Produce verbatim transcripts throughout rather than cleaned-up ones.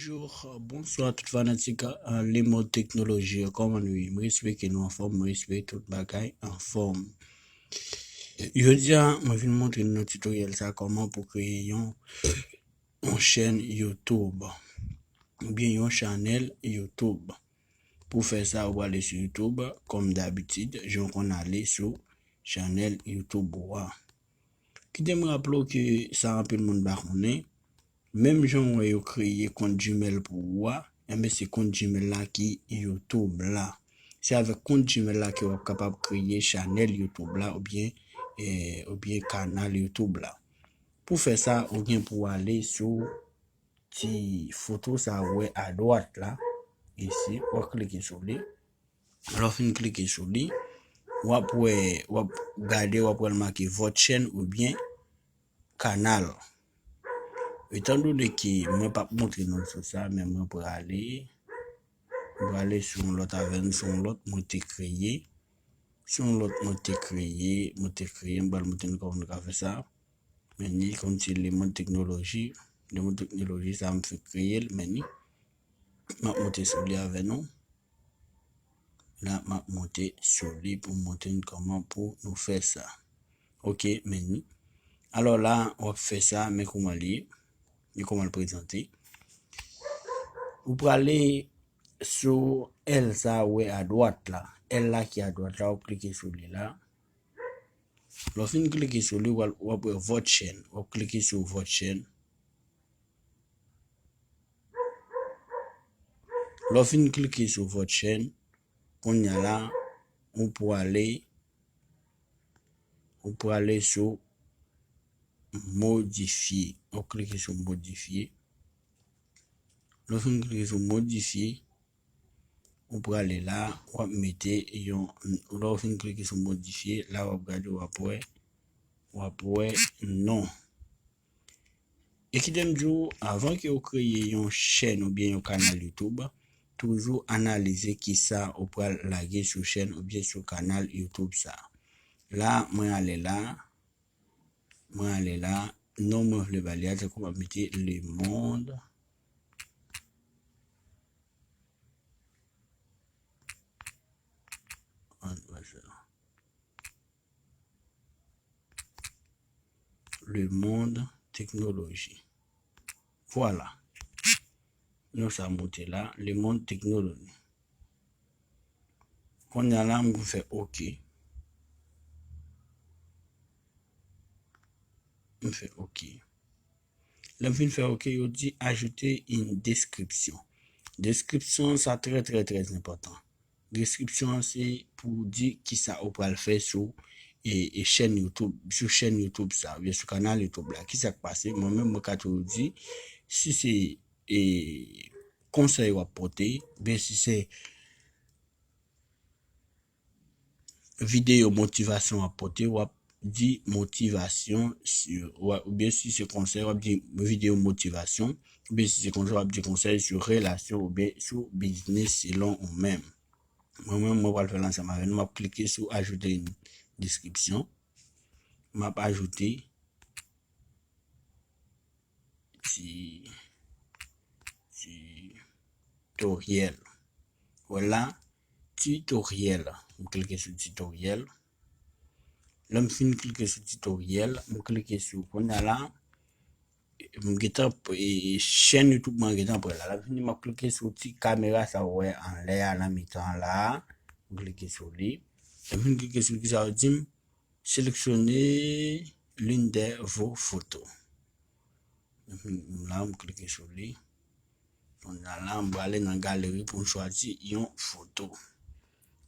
Bonjou, bonswa tout fanatik, euh, Le Monde Technologie. Kòman nou ye? Mwen espere ke nou anfòm, mwen espere tout bagay anfòm. Jodi a, mwen vin montre nou nan tutoriel sa kòman pou kreye yon, yon chèn YouTube oubyen yon chanèl YouTube. Pou fè sa, ou prale sou YouTube, kòm dabitid, jan w konn ale sou chanèl YouTube ou a. Kite m raple w ke sa anpil moun pa konnen, menm jan w wè yo kreye kont Gmail pou ou a, enben se kont Gmail la ki YouTube la. Se avèk kont Gmail la ke w ap kapab kreye chanèl YouTube la oubyen, eh, oubyen kanal YouTube la. Pou fè sa, ou gen pou w ale sou ti foto sa ou wè adwat la, isi, w ap klike sou li. Lè w fin klike sou li, w ap wè, w ap gade, w ap wè l make vòt chèn oubyen kanal. Etandone ke mwen p ap montre nou sou sa, men mwen prale, mwen prale sou yon lòt avè nou, sou yon lòt mwen te kreye. Sou yon lòt mwen te kreye, mwen te kreye, m pral montre nou kòman nou ka fè sa. Men ni kòm se Le Monde Technologie, Le Monde Technologie, sa m fenk kreye l, men ni. M ap monte sou li avè nou. La, m ap monte sou li pou m montre nou kòman pou nou fè sa. Ok, men ni. Alò la, w ap fè sa, men kòman li ye, men kòman l prezante. Ou prale sou L sa ou wè adwat la. L la ki adwat la, w ap klike sou li la. Lè w fin klike sou li, w ap, w ap wè vòt chèn. W ap klike sou vòt chèn. Lè w fin klike sou vòt chèn, kounye a la, ou prale, ou prale sou modifye. W ap klike sou modifye. Lè w fin klike sou modifye, ou prale la, w ap mete yon, lè w fin klike sou modifye, la w ap gade, w ap wè, w ap wè non. E kite m di w, avan ke w kreye yon chèn oubyen yon kanal YouTube, toujou analize kisa ou pral lage sou chèn oubyen sou kanal YouTube sa. La, mwen ale la, mwen ale la, non mwen vle ba li a, tankou m ap mete Le Monde. Ann wè sa. Le Monde Technologie. Vwala. Non sa monte la, Le Monde Technologie. Kounye a la, m fè ok. M fè ok. Lè m fin fè ok, yo di ajouter une description. Description sa trè, trè, trè enpòtan. Description an se pou di kisa ou pral fè sou, e, e chèn YouTube, sou chèn YouTube sa, oubyen sou kanal YouTube la. Kisa k pase? Mwen menm, mwen ka toujou di, si se, e, konsèy w ap pote, oubyen si se videyo motivasyon w ap pote, w ap di motivasyon, si, w ap, oubyen si se konsèy, w ap di videyo motivasyon, oubyen si se konsèy, w ap di konsèy sou relasyon oubyen sou biznis selon ou menm. Mwen menm, mwen pral fè l ansanm avè nou. M ap klike sou ajoute yon deskripsyon. M ap ajoute ti, tutoriel. Vwala, tutoriel. M klike sou tutoriel. Lè m fin klike sou tutoriel, m klike sou, kounye a la, m gentan, e, e, chèn YouTube mwen gentan prè la. Lè m fini, m ap klike sou ti kamera sa ou wè anlè a, nan mitan la. M klike sou li. Lè m fin klike sou li, kisa yo di m? Sélectionnez l'une de vos photos. M la, m klike sou li. Kounye a la, m prale nan galeri pou m chwazi yon foto.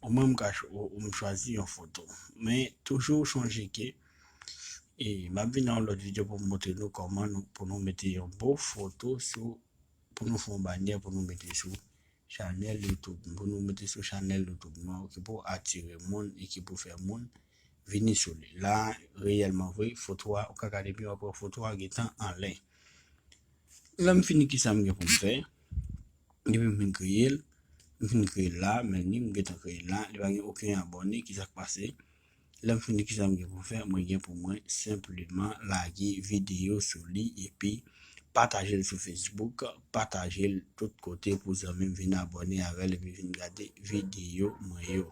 Ou menm ka ch-, ou, ou m chwazi yon foto. Men toujou chonje ke, e, m ap vin nan yon lòt videyo pou m montre nou kòman nou, pou nou mete yon bon foto sou, pou nou fè yon banyè pou nou mete sou chanèl YouTube. Pou nou mete sou chanèl YouTube nou an, ki pou atire moun e ki pou fè moun vini sou li. La, reyèlman vre, foto a, ou ka gade byen, w ap wè foto a gentan anlè. Lè m fini, kisa m gen pou m fè? Depi m fin kreye l, m fin kreye l la, men ni m gentan kreye l la, li pa gen okenn abòne, kisa k pase? Lè m fini, kisa m gen pou m fè? Mwen gen pou mwen senpleman lage videyo sou li, epi pataje l sou Facebook, pataje l tout kote pou zanmi m vin abòne avè l epi vin gade videyo mwen yo.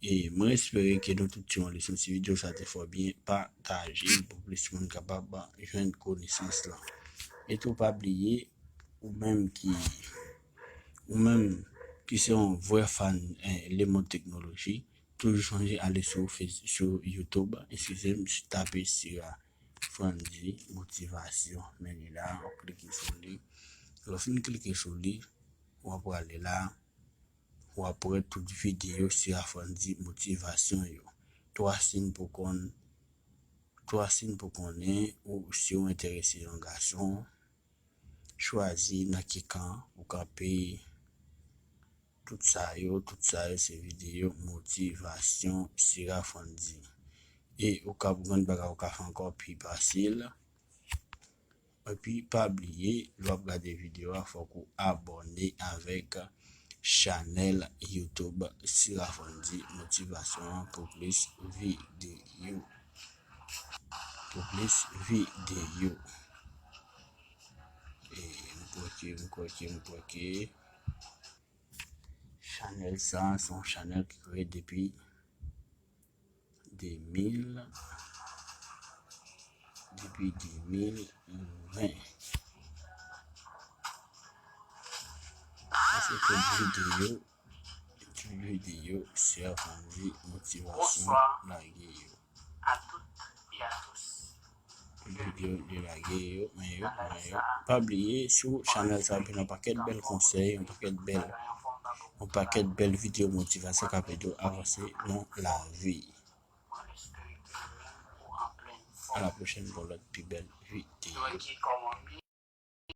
E mwen espere ke nou tout tire yon leson. Si videyo sa te fè w byen, pataje l pou plis moun kapab jwenn konesans lan. E tou pa bliye, ou menm ki, ou menm ki se yon vrè fan, eh, lemonn teknoloji, toujou sonje ale sou Face-, sou YouTube, eskize m, tape Sira Frandzy Motivation. Men li la, w ap klike sou li. Lè w fin klike sou li, w ap prale la, w ap wè tout videyo Sira Frandzy Motivation yo. Twa siy pou konn, twa siy pou konnen ou si w enterese yon gason, chwazi nan ki kan ou kanpe, tout sa yo, tout sa yo se videyo motivasyon Sira Frandzy. E ou ka, grann bagay ou ka fè ankò pi fasil. Epi pa bliye, lè w ap gade videyo a, fòk ou abòne avèk chanèl YouTube Sira Frandzy Motivation an pou plis videyo. Pou plis videyo. E m kwè ke, m kwè ke, m kwè ke chanèl sa, se yon chanèl ki kreye depi de mil, depi de mil ven. Sa se tout videyo, tout videyo Sira Frandzy Motivation lage yo. Videyo li lage yo, men yo, men yo. Pa bliye, sou chanèl sa, gen yon pakèt bèl konsèy, yon pakèt bèl, yon pakèt bèl videyo motivasyon k ap ede w avanse nan lavi. A la pwochèn pou lòt pi bèl videyo.